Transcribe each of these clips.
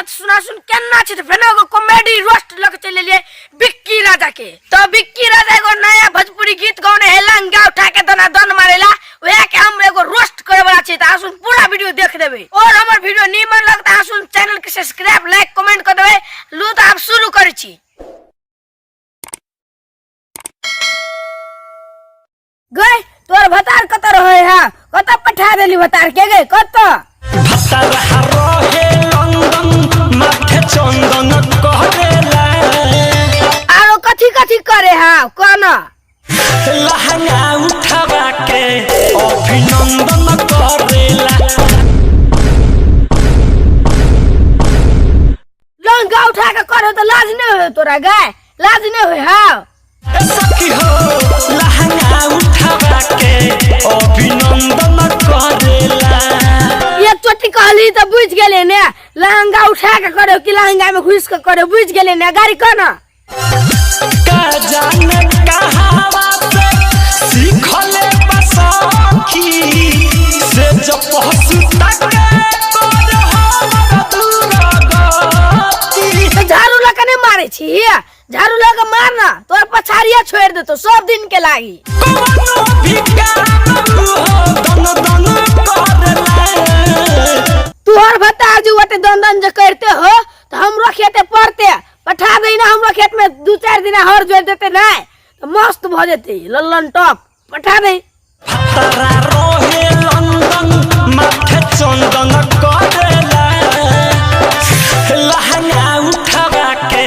सुना सुन केना छै। तऽ फेर एगो कॉमेडी रोस्ट लऽ के चलि एलियै बिक्की राजा के। तो बिक्की राजा एगो नया भोजपुरी गीत गौने है, लंगा उठा के दना दन मारेला, वएह के हम एगो रोस्ट करे वाला छै। तऽ सुन पूरा वीडियो देख देबै और हमर वीडियो नीमन लगता अहाँ सुन चैनल के सब्सक्राइब लाइक कमेंट कर देबै। लू तऽ आब शुरू करै छी। गई तोर भतार कत रहे है, कत पठा देली भतार के गई कत? भतार रहे लंदन, माथे चंदन करेला। आरो कथी कथी करे है कौन? लहंगा उठावा के अभिनंदन करेला। लहंगा उठा के करे तो लाज नहीं होय तोरा गाय, लाज नहीं होय? हाँ सखी हो, लहंगा उठावा के अभिनंदन करेला। एक चोटी कहली तो बुझ गेले ने, लहंगा उठा के करे कि लहंगा में घुस के करे, बुझ गेले ने। गाड़ी कना का जाने कहावा से सीखले बसाखी से जब पहुंचता के कर हमर दुर्गति। तो झाड़ू लगा नहीं मारे छी, झाड़ू लगा मारना तोर पछाड़िया छोड़ देतो सब दिन के लागी। कवनो भी काम हो दन दन करेला। तुहर भतार जो ओते दन दन जो करते हो तो हमरो खेते पड़ते पठा दे ना, हमरो खेत में 2-4 दिन हर जोड़ देते ना तो मस्त भ जेते लल्लन टॉप, पठा दे। भतरा रहे लंदन, माथे चंदन करेला। लहंगा उठावा के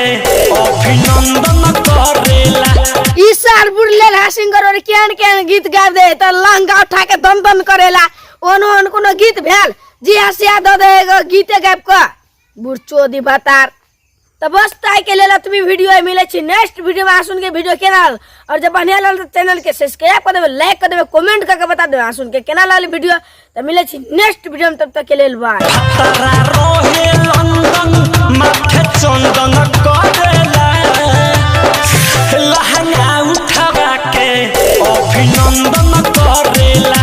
अभिनंदन करेला। ई साल बुढ़ले हा सिंगर और केहन केहन गीत गाब दे त लहंगा उठा के दन दन करेला। ओन ओन कोनो गीत भेल जी हसिया the they एगो गीते गाब क बुढ़चोदी भतार। तो बस ताई के लेल अतबी वीडियो, मिले छी नेक्स्ट वीडियो में। सुन के वीडियो केना लागल और जब बढ़िया लागल तो चैनल के सब्सक्राइब कर देबे, लाइक कर देबे, कमेंट करके बता देबे सुन के केना लागल वीडियो। तो मिले छी नेक्स्ट वीडियो में, तब तक के लेल बाय। भतरा रहे लंदन, माथे चंदन करेला। लहंगा उठावा के अभिनंदन करेला।